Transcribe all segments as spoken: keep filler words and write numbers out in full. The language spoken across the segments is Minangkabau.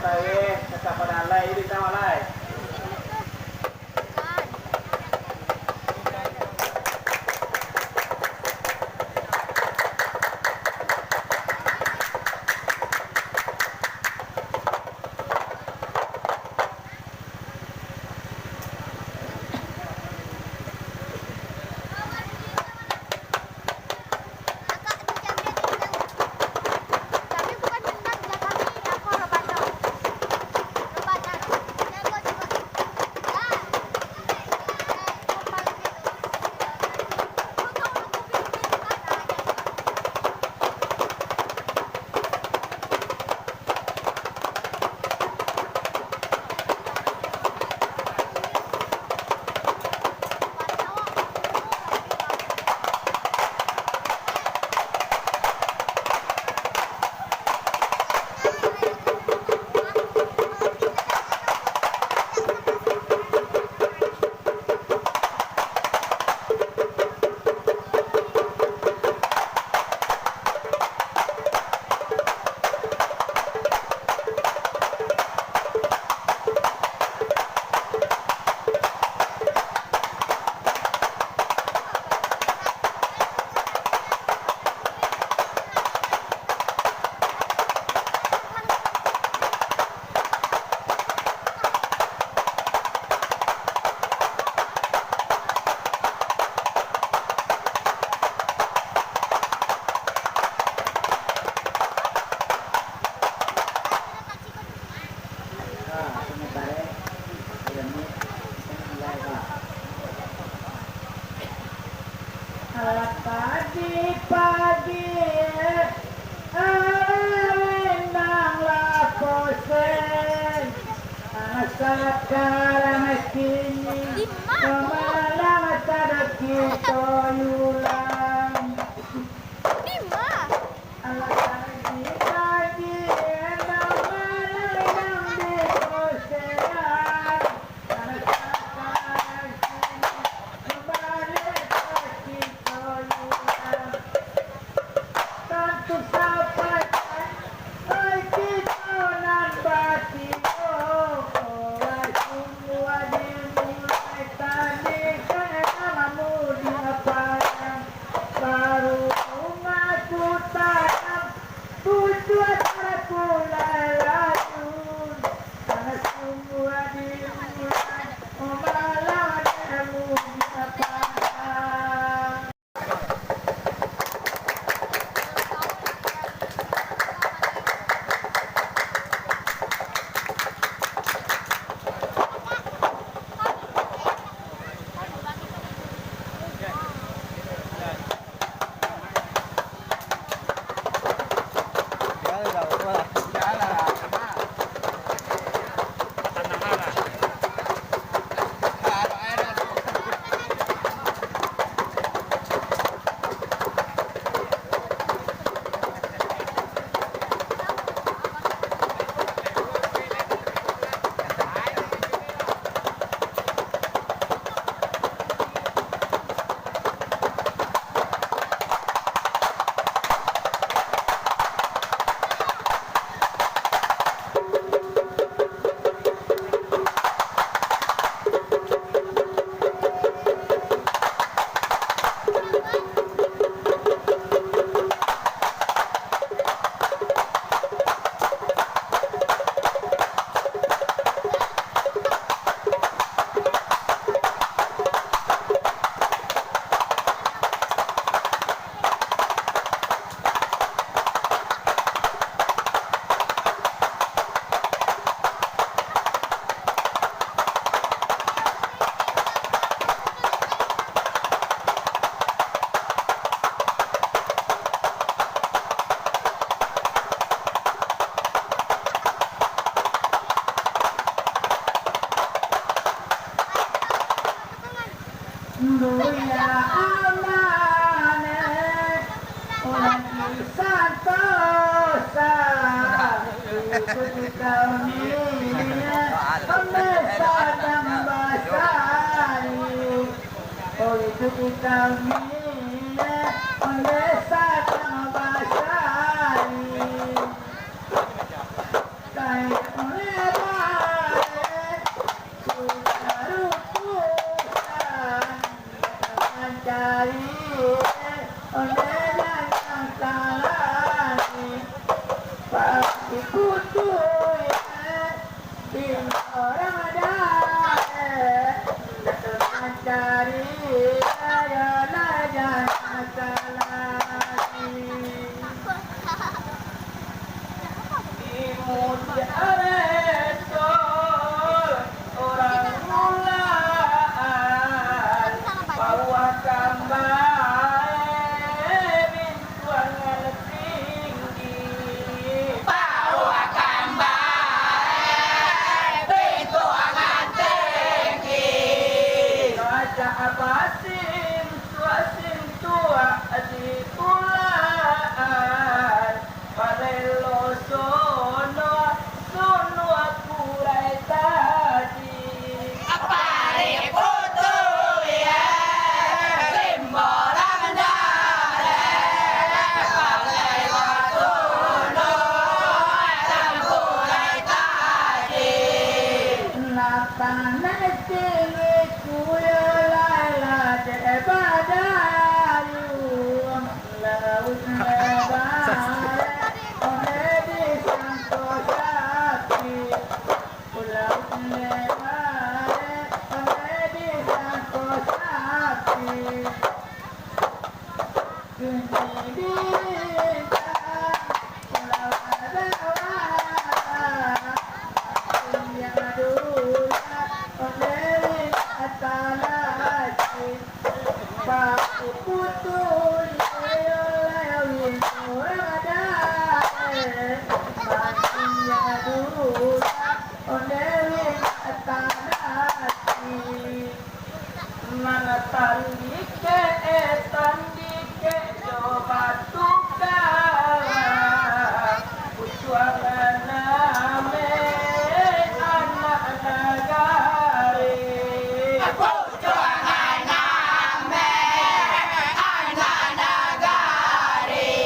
Lai, tetap pada lai, di tengah lai. Alah pagi-pagi, alah rindang lah poseng. Alah sakarang kini, malam tadaki toyulang. Alah pagi-pagi, alah rindang di posengan. Tujuah taratulah layun, karano sungguah di bulan, oh, malam ada mulia padang. Nduya amane, urang di santosa, itu di kami, ambe sadang basari, itu di kami, ambe sadang basari. Kain Tanah tinggi kuyo lai lah dek badayu, lauik lebar, onde disangko sapi. Lauik lebar, onde disangko sapi. Nan tandikek, eh, tandikek jo batu karang, pucuangan ameh anak nagari. Pucuangan ameh anak nagari.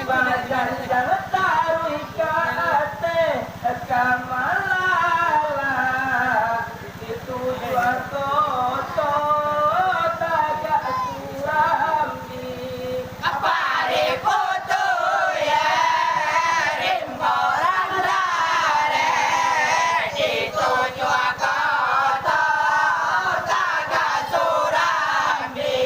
Bajanjang taruih ka ateh ka malala. Itu juo koto tagak Surambi. Pariputu, ya, rimbo randare. Itu juo koto tagak Surambi.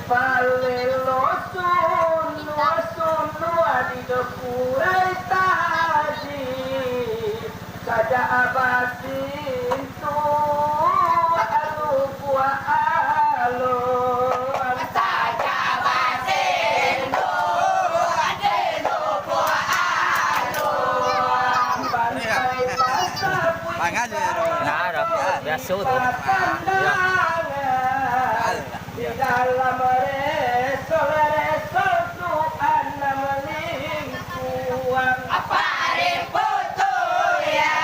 Palelo sundua-sundua di dopurai tadi, sajak basintu alu buah alun. Sajak basintu di dopurai alun. Pantai pasar Nah, dah. Biaso tu. Di dalam resol-resol tu anam lingkuang. Pariputu, ya,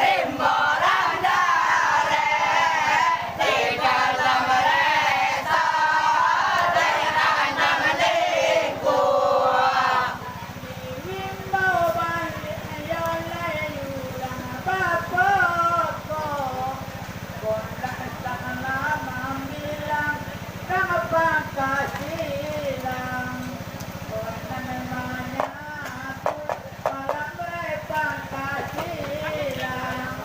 rimbo randare. Di dalam resol tu anam lingkuang. Diimbau baliak iyo lai urang bapokok, kondak salah mambilang, nang pangka silang, kondak manyabuik malam lai pangka silang.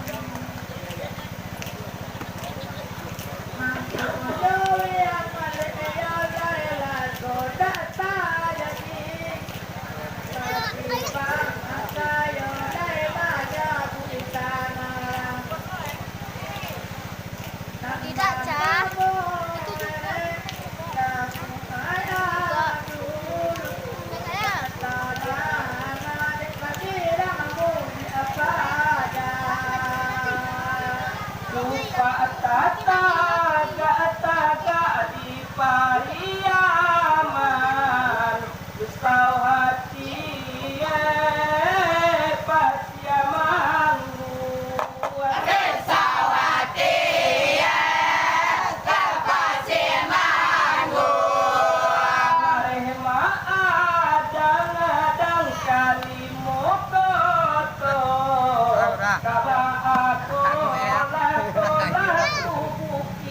Tidak, Cah. Itu juga. Juga. Enggak, Cah. Tupak tatagak-tagak di Pariaman, risau hati, eh, Pasiamanggu. Risau hati, eh, Pasiamanggu. Mareh maadang-adang kalimo koto, ka baapo lah tubuah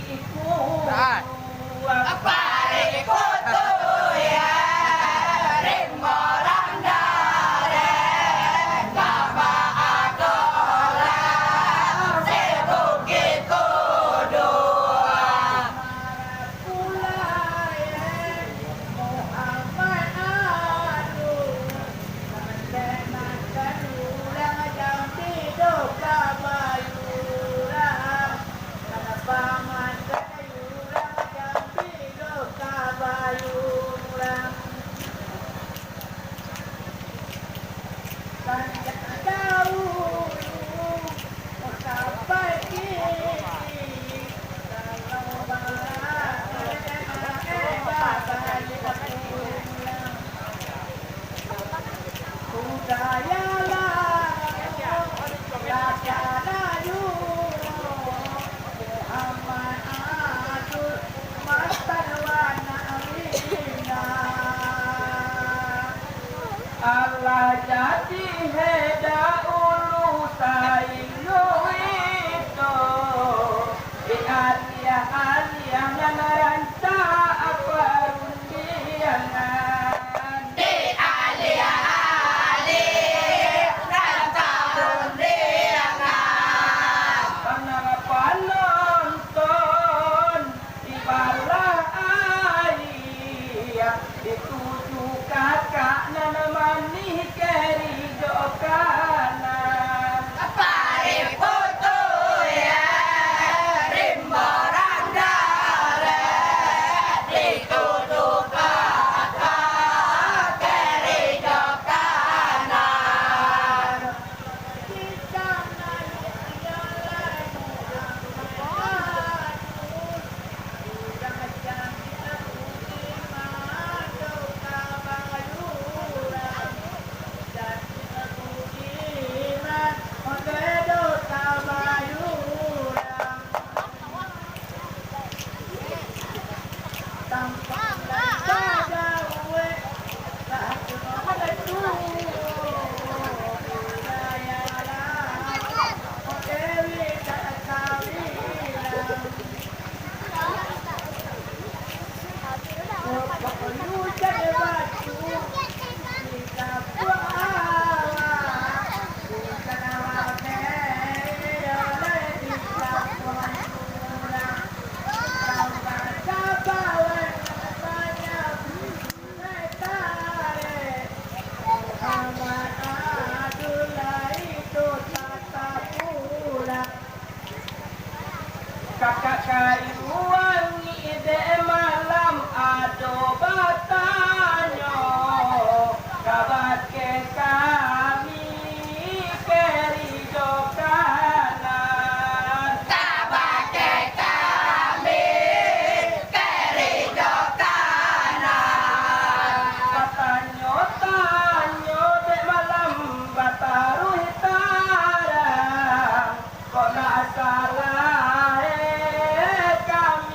Kakak kayu wangik dek malam ado batanyo kabake kami kerijo kanan. Kabake kami kerijo kanan. Batanyo-tanyo dek malam bataruih tarang. Kok nak salah, eh, kami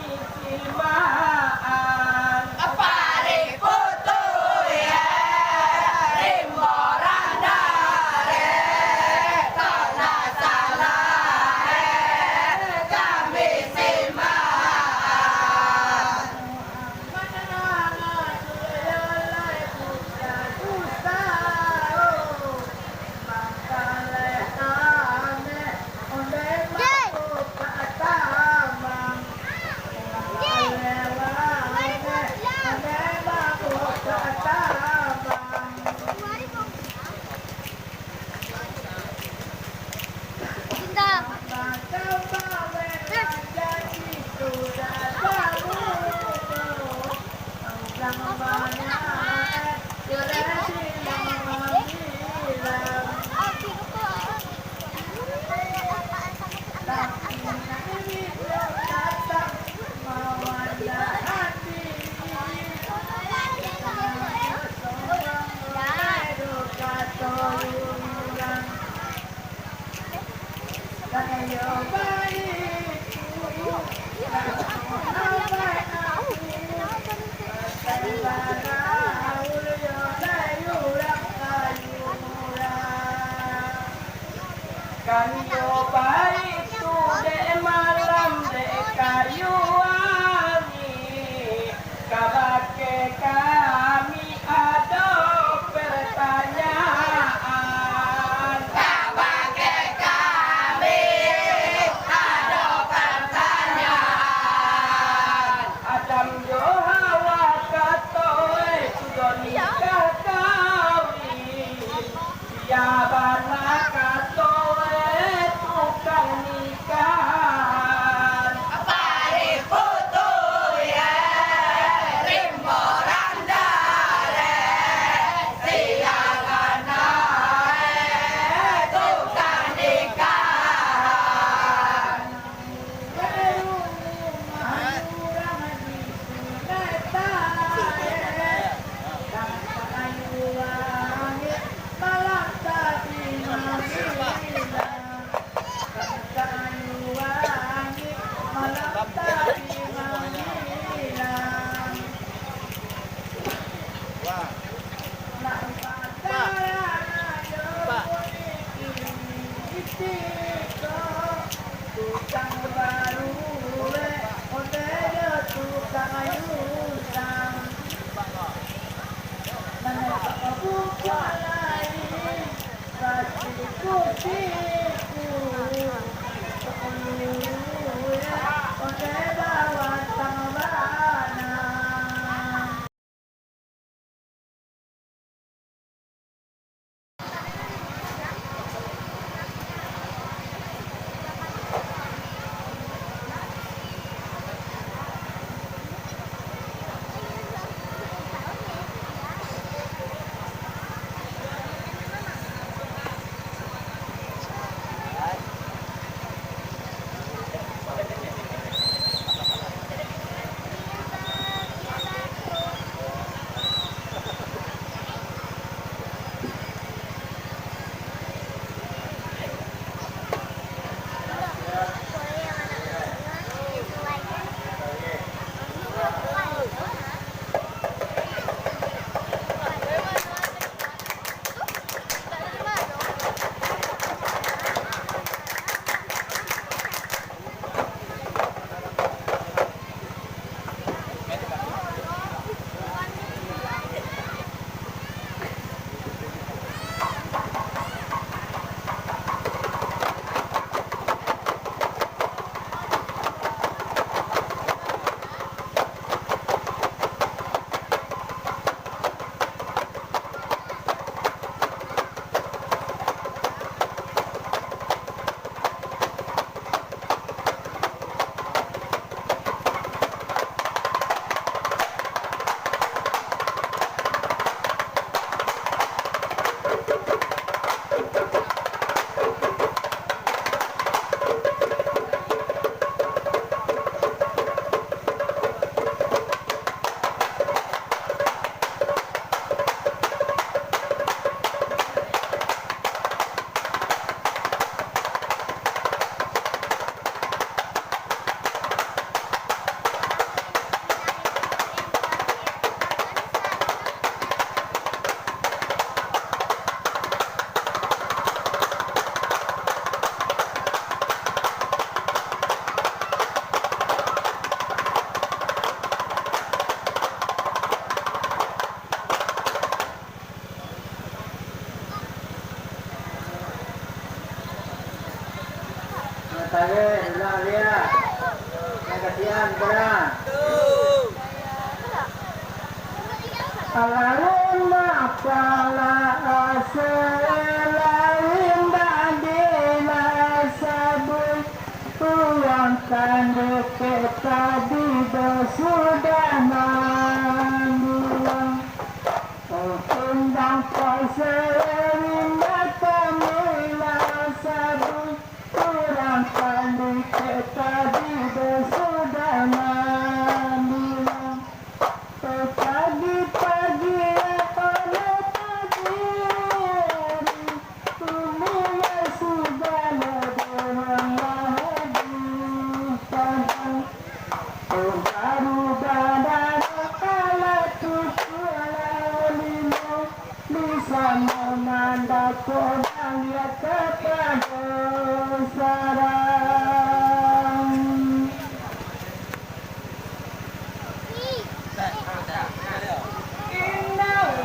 Siap, gerak. Alun apolah asa, lain badilah sabun. Urang kan dikek tadi doh sudah manduang. Oh, undang pasal rimba kamilah sabun. Urang kan dikek tadi doh sudah manduang. Pagi-pagi, oleh pagi hari, kuliah sagalo dorong lah di padang. Oh, baru badaro alat pukua limo, di sano mandapek baliak kapado sarang. Inang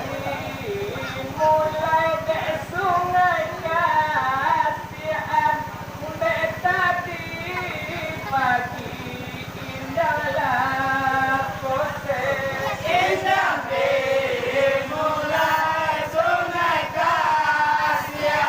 dimulai dek Sungai Kasian, dek tadi pagi inang lah kosek. Inang dimulai Sungai Kasian.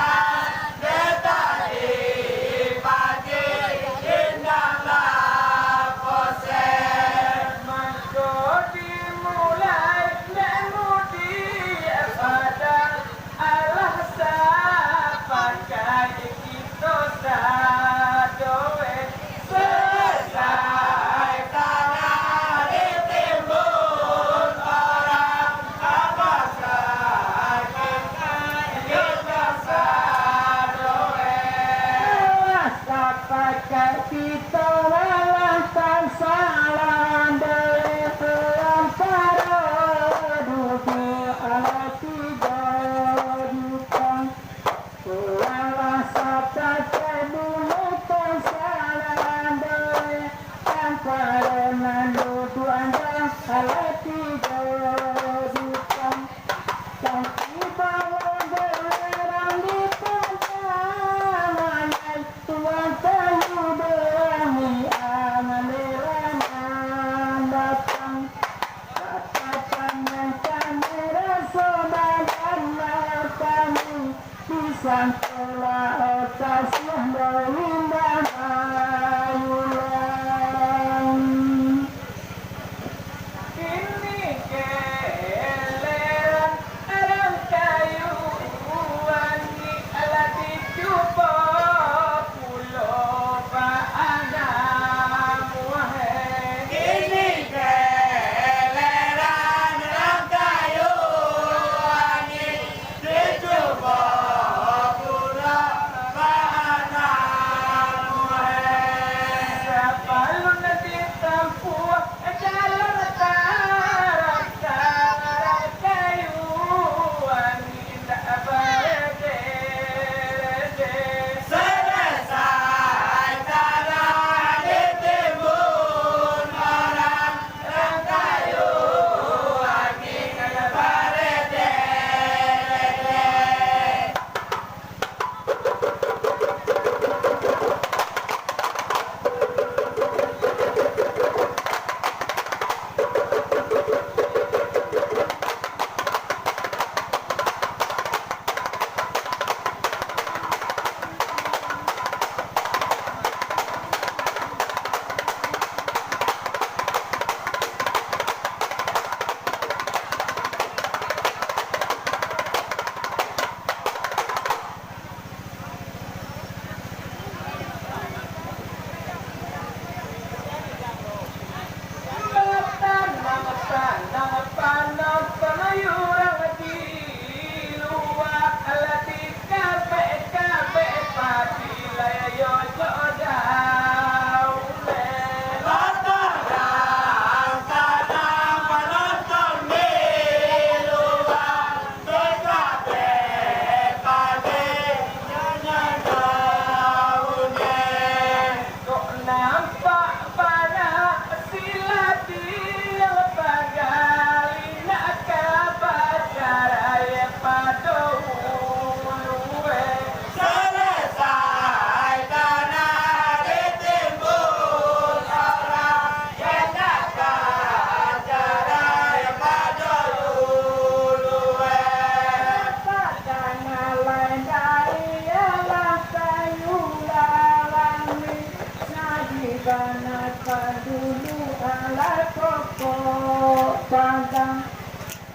Makan dulu alah pokok Padang.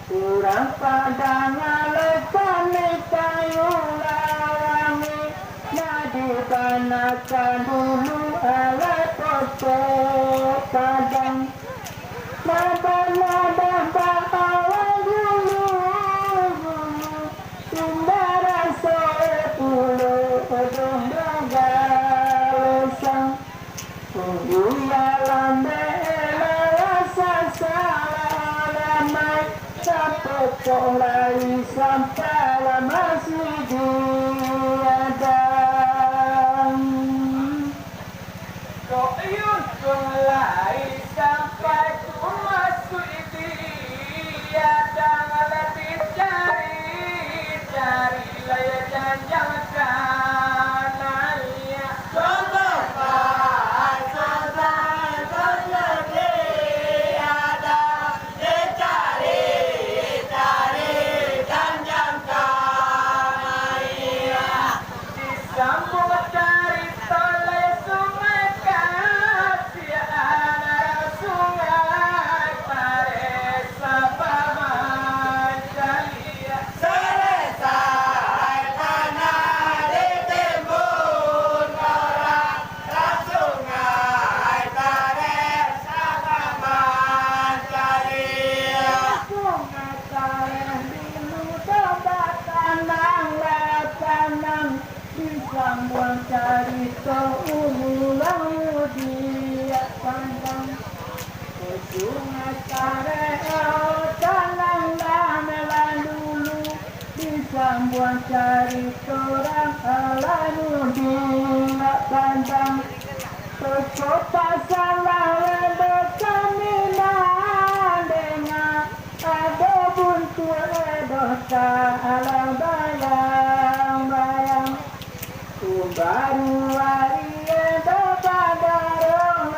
Urang Padang alai kami kayu lawangi, nah dibanakan dulu alai pokok Padang. Makan alah baawan dulu, indak raso pulo doh bagalesang. Tunggu ya lambek lah rasa salamai, sapokok lai sampah lah masih diadang. Kok yun kok lai sampai tu masih diadang, lah dicari-cari lai janjang ka naiak. Disambung carito lai Sungai Kasiakan, Sungai Taresa Paman Caliak. Salasai tanah ditimbun urang, Sungai Taresa Paman Caliak. Sungai Taresa dulu domba tanang lah tanang, disambuang carito urang mudiak Padang. Sungai Taresa tanang lah melah dulu, disambuang carito urang lah mudiak Padang. Toko pasalah lah kami mandanga, ado buntuak doh tabayang-bayang. Baru ari ado badarong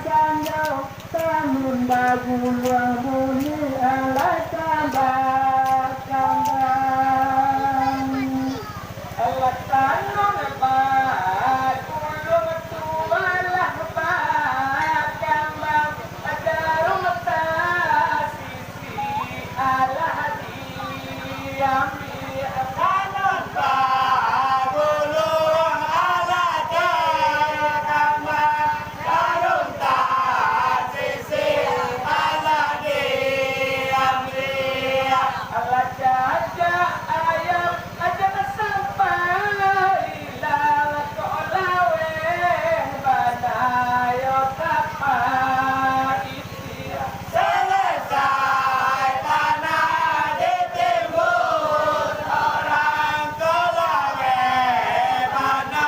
sanjo, tamun baguluang bunyi alah tabakambang. Alah tanun baguluang tu alah bakambang, darong tasi Alah diambiak. Tanun baguluang alah dikambang, darong tasisi alah diambiak. Alah cacak ayam, alah sampai ilang, kok laweh bana yo tapaiti. Salasai tanah ditimbun urang, kok laweh bana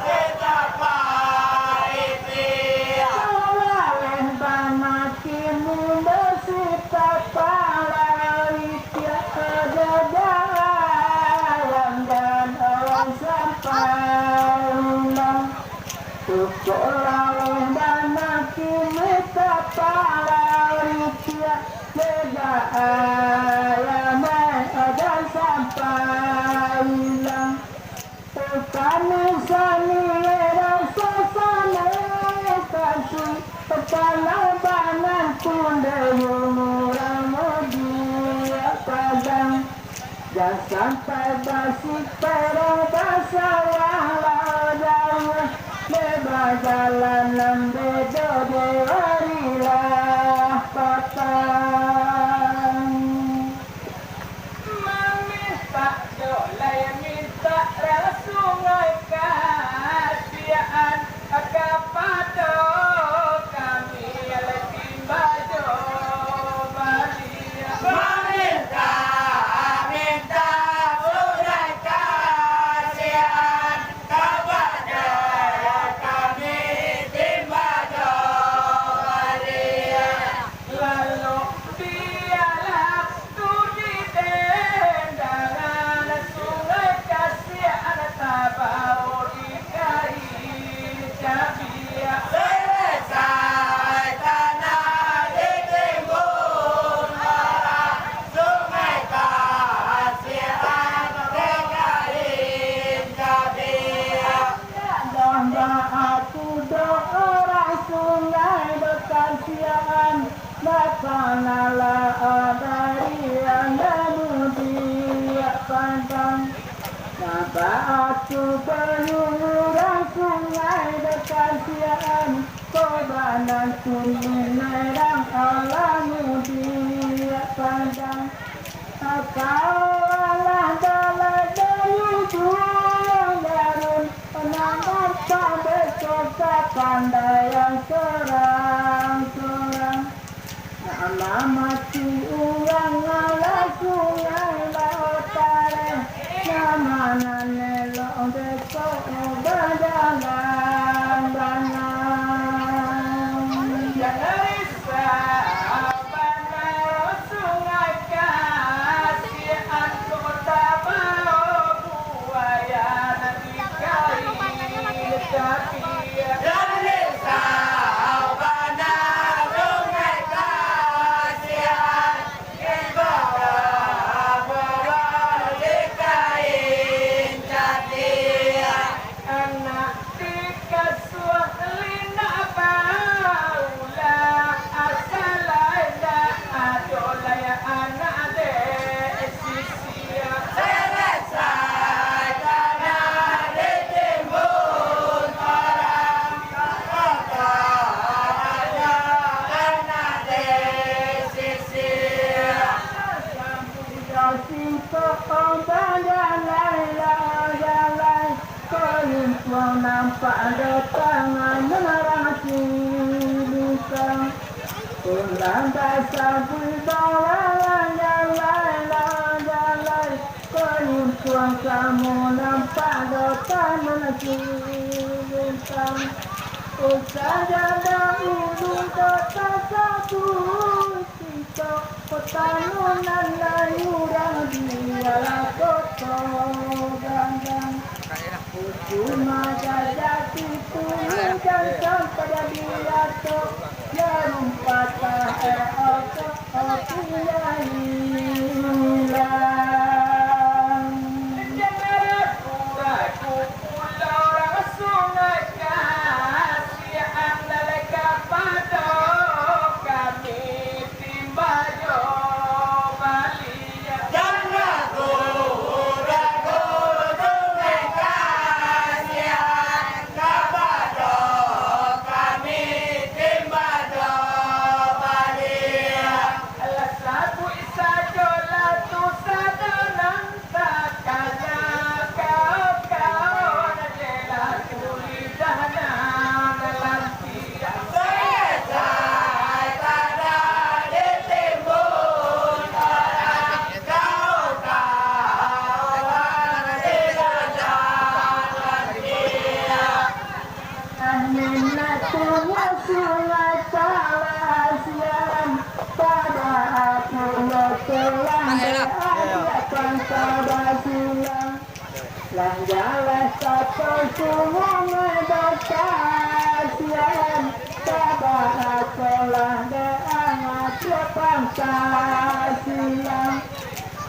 si tapaiti. Kok laweh bana kini si tapaiti, jajalan dan urang sampai ilang. Kok laweh bana kini tapaiti, jajalan urang sampai ilang. Kami sani rasa sani kasih, palang bana pun dayung urang mudiak Padang. Jan sampai basi perang basawah lah jauah, dek bajalanan bedo dek ari lah patang. Mamintak jo lai mintak rang Sungai Kasiakan, kapado kami lai timba jo baliak. Mamintak, mintak Sungai Kasiakan, kapado kami timba jo Siaan, nak panalah dari anda mudiak pandang. Nah, baa tu bayuang urang sungai bakasiaan, ko banantu minerang alam mudiak pandang. Kau alah balai dari duo darun, nan nampak beso kapandaian sorang-sorang. Nak mamati urang alah sungai lauik tareh, nan mananelok beso bajalan bana. Dari sabana sungai kasiaan, kota babuaya nan dikain tapi. Dari sabana sungai kasiaan, kota babuaya nan dikain tapi. Anak dikasuah linak baulah, asa lai ndak ado lai anak dek sisia. Salasai tanah ditimbun orang, anak dek sisia. Singkok bajalai lah jalai, kalimpuang nampak datang manarang cilingkang. Urang basabuik bawa lah jalai lah jalai, kalimpuang samo nampak datang manarang cilingkang. Usah jadau ulu datang sabuik. Singkok patano nan lai urang dialah koto gandang. Cuma gajah pitulun jan sampai diatok, jarum patah, eh, otok, otok hilang. Jangan ragu-ragu pulo urang Sungai Kasiaan, lalai kapado kami timba jo baliak. Jangan ragu-ragu Sungai Kasiaan, kapado kami timba jo baliak. Alah sabuik sajo lah tu sadonyo nan takana, kau-kau nan jelas tu lidah nan lantiak. Selesai tanah ditimbun orang, kau-kau nan jelas nan lantiak. Minatunya Sungai Kasiaan, pada aku lo telah diajak Pancasila. Lah jaleh sapai Sungai Kasiaan, pada aku lah diajak Pancasila.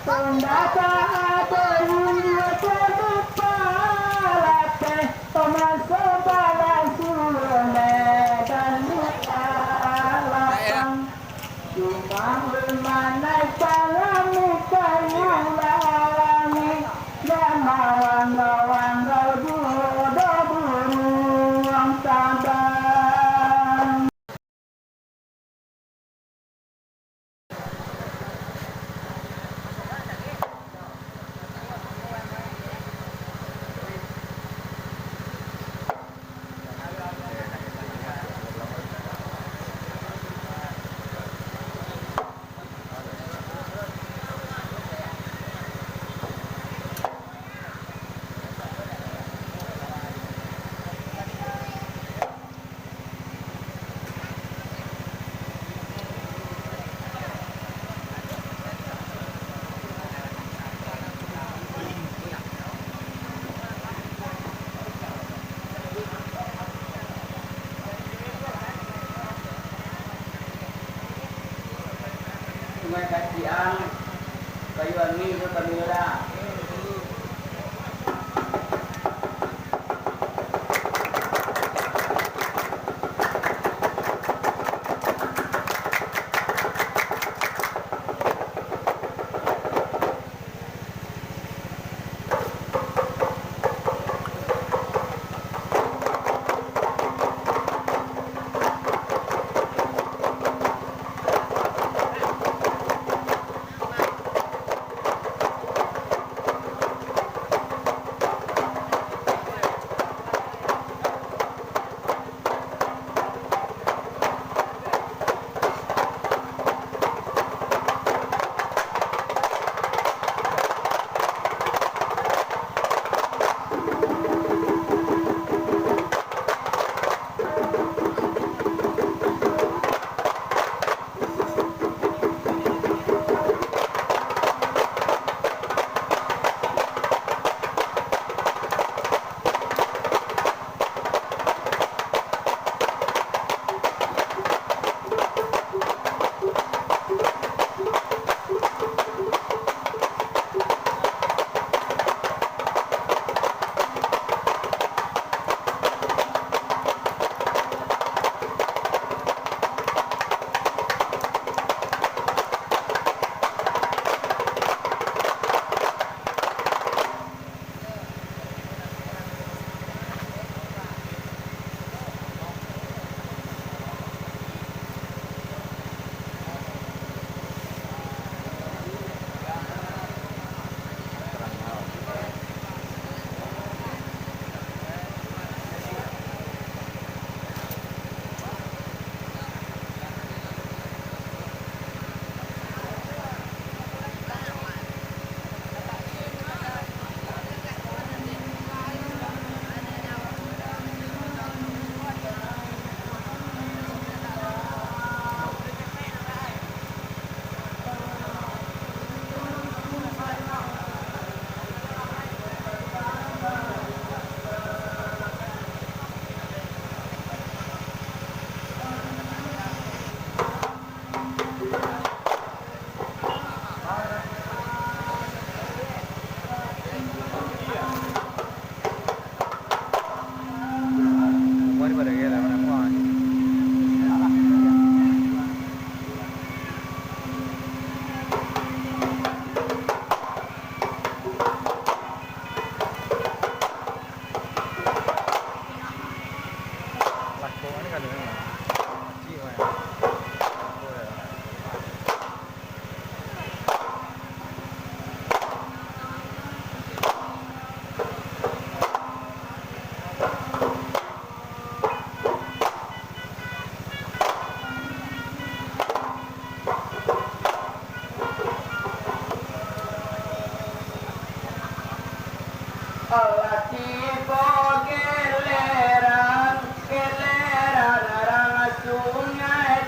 Tunda tak ada inyo jadi palapeh. Pamaso balas ulun dan luka lapang. Cuma ulun manaik pangamu kayu lawangi, dan mawang-mawang rau duo do buruang tabang. Sungai Kasiaan, kayu angin tu kami lah.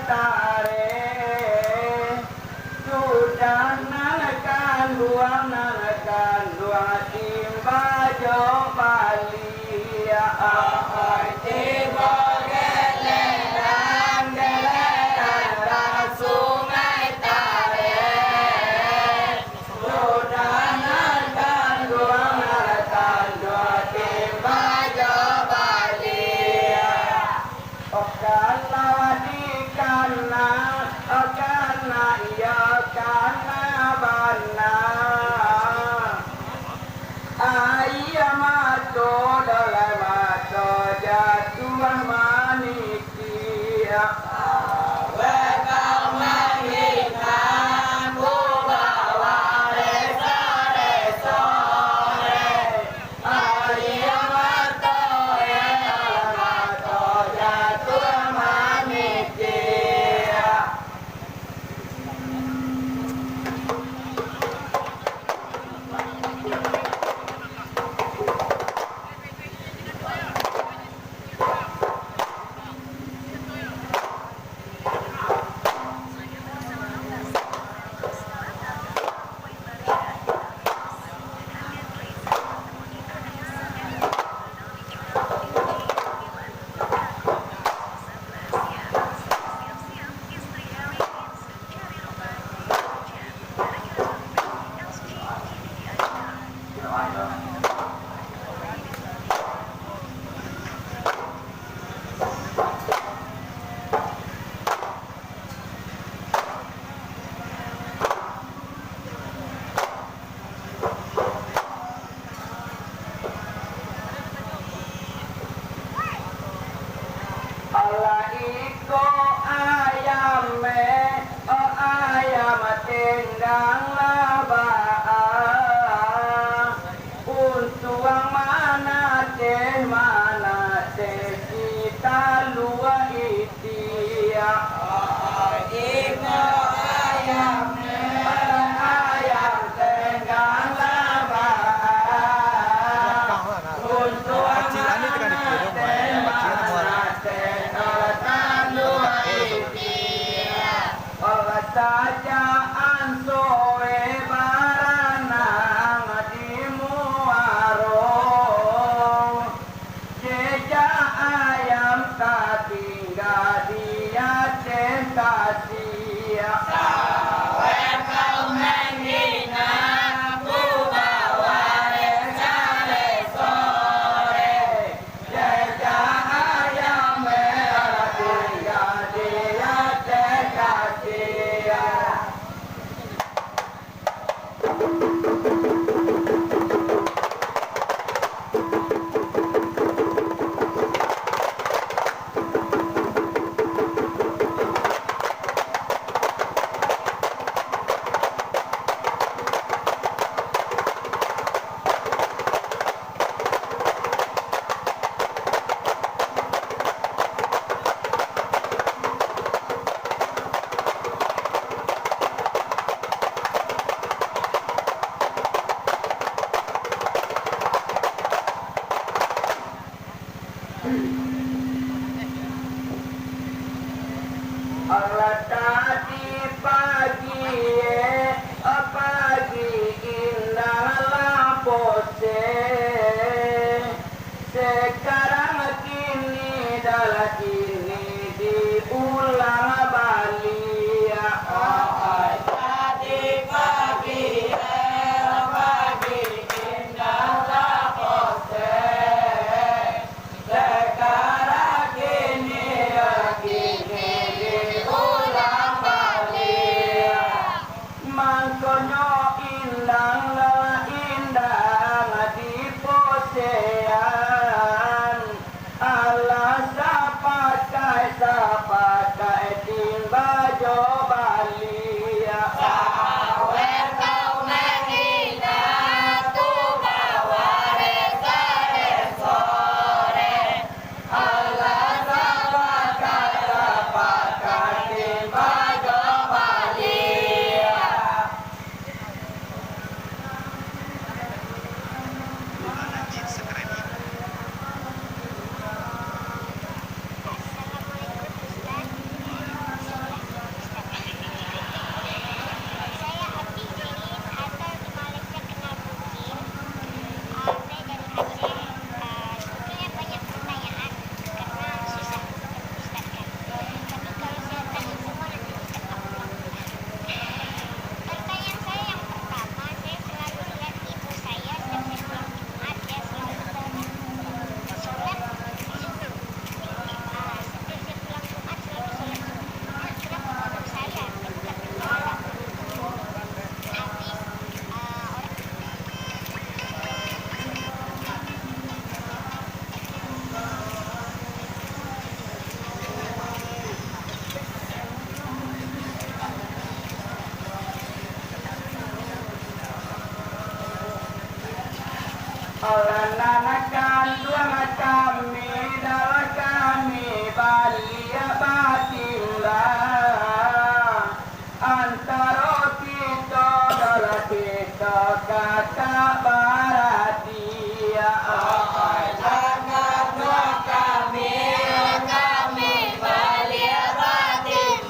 Tareh, sudah nan kanduang, nan kanduang timba jo baliak. Ahai, tibo geleran, geleran ka Sungai Tareh. Sudah nan kanduang, nan kanduang timba jo baliak. Okana dikana, okana iyo kana bana. Aia mato, dolah mato jatuah manitiak. Awak ka manghina, ku bawa reso-reso. Alah iko ayam, eh, oh ayam tenggang lah baa. Untuang manateh, manateh si talua itiak. Iko ayam, ayam tenggang lah baa. Untuang manateh, manateh si talua itiak. Sajak ansoe baranang di muaro, jejak ayam tatingga di ateh tasiak. Sawah kau manghina, ku bawa reso-reso. Alah tadi pagi, eh, pagi indak lah poseh. Sekarang kini dah lah kini diulang baliak. Tadi pagi, eh, pagi indak lah poseh. Sekarang kini, kini diulang baliak. Mangkonyo indang lah Tuang kami, dalam kami baliak batimbang, antaro kito dalam kito kakak baradiak. Tuang kami, kami baliak batimbang.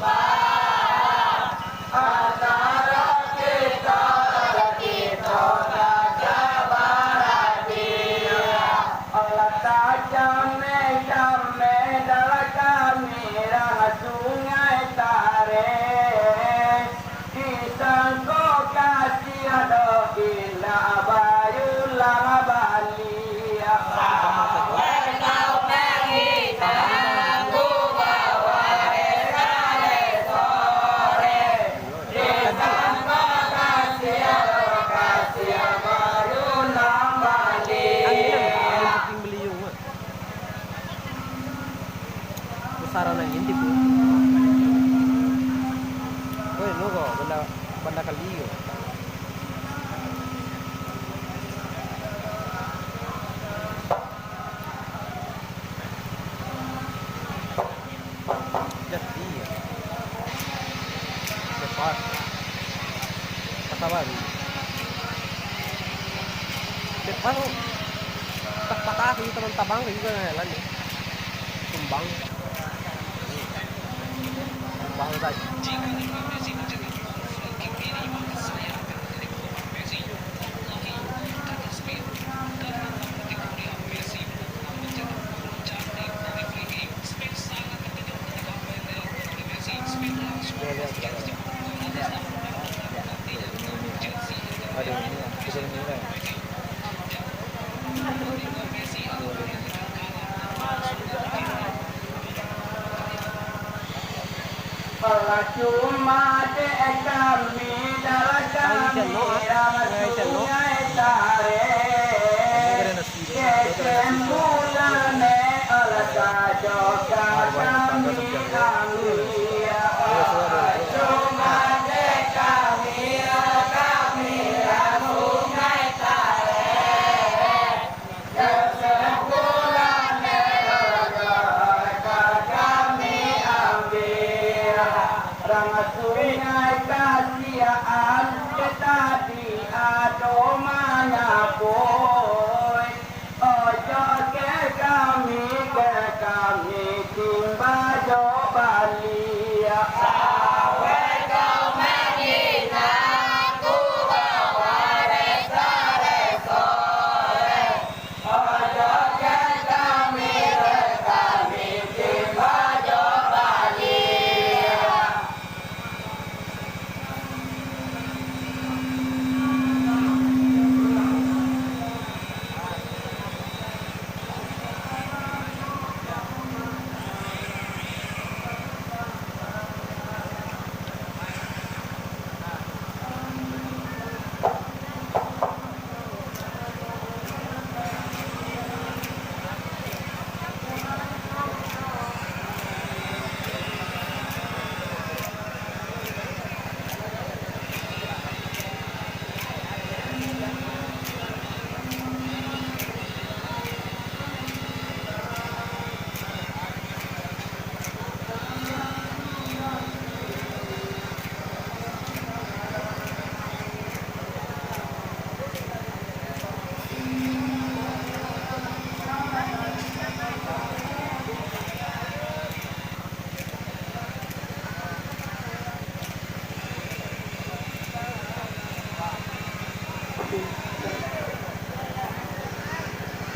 Antaro kito, kito ka baradiak. Alah tajameh-jameh dalam kami rang Sungai Tareh. Disangko kasiah do indak bayulang baliak. Pusaran angin tibo. Woi, nu ko, banda, banda kali ko. Jadi, ya. Cepat. Kata baru. Cepat, oh. Tak patah, ini teman tabang juga jalan, ya. Tumbang. Tumbang saja. Cuma dek kami, dalam kami, dalam Sungai Tareh. Kesimpulan ne alah sajo ka kami ambiak. Cuma dek kami, kami Sungai Tareh. Kesimpulan ne alah ka kami ambiak. Rang Sungai Kasiaan, ke tadi ado manyabuik. Ojo ke kami, ke kami timba jo baliak. Saweh kau manginang, ku bawa resa-reso. Ojo ke kami, ke kami timba jo baliak.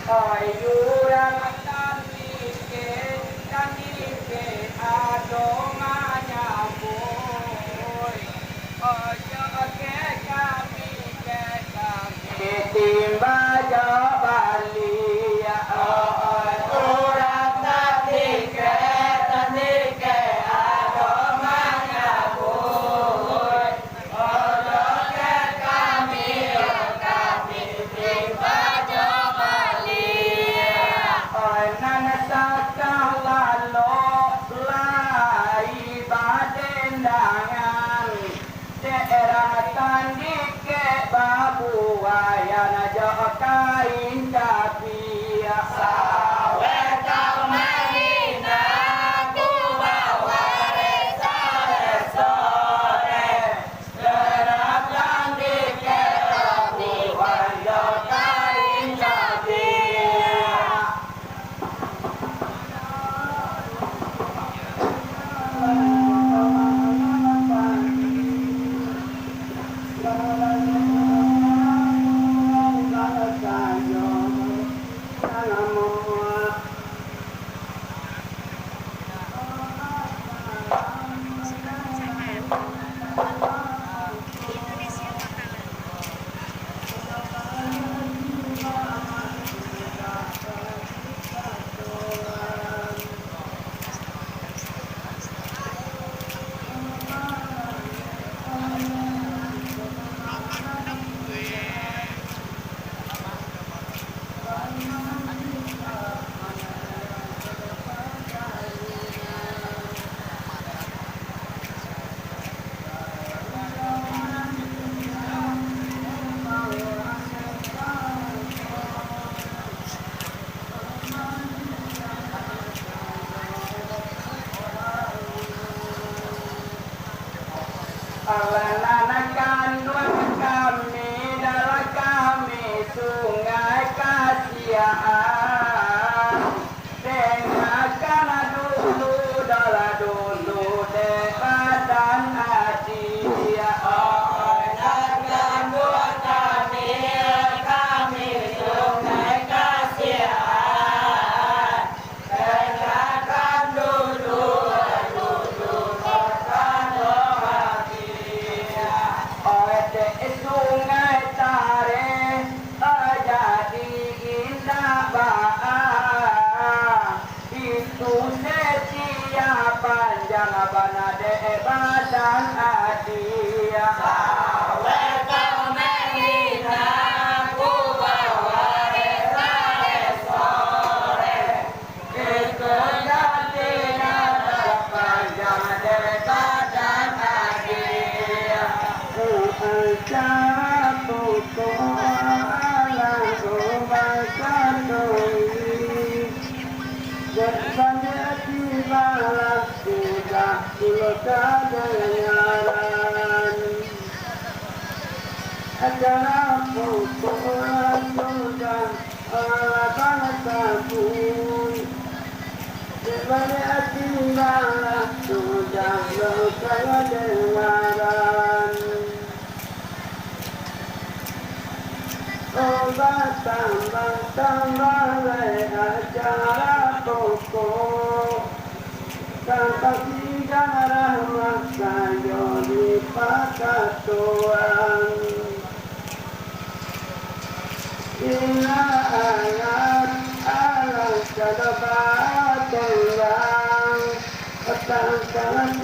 Oi urang tandike, tandike ado manyabuik. Ojo ke kami, ke kami timba jo baliak. Oi urang tandike, tandike ado manyabuik. Ojo ke kami, kami timba jo baliak. Alah nan kanduang kami, dalam kami sungai kasiahan. Dengarkan dulu, dalam dulu dek badan adia. Alah nan kanduang kami, kami sungai kasiahan. Dengarkan dulu, dulu, dulu, oi, dek Sungai Tareh, oi, jadi indak baa. Itu setia panjang bana dek badan adia. Saweh kau menghina, ku bawa esok sore. Itu jati nyata panjang dek badan adia. Acara pokok alah umat katoi. Dek baliak tibalah sudah pulo kadangaran. Acara pokok sudah alah basabuik. Dek baliak tibalah sudah lo kadangaran. Oh, batambah-tambah lai acara pokok, tanpa sidang rahmat sajo di pakatoan. Ina anak alang kada batandang, batandang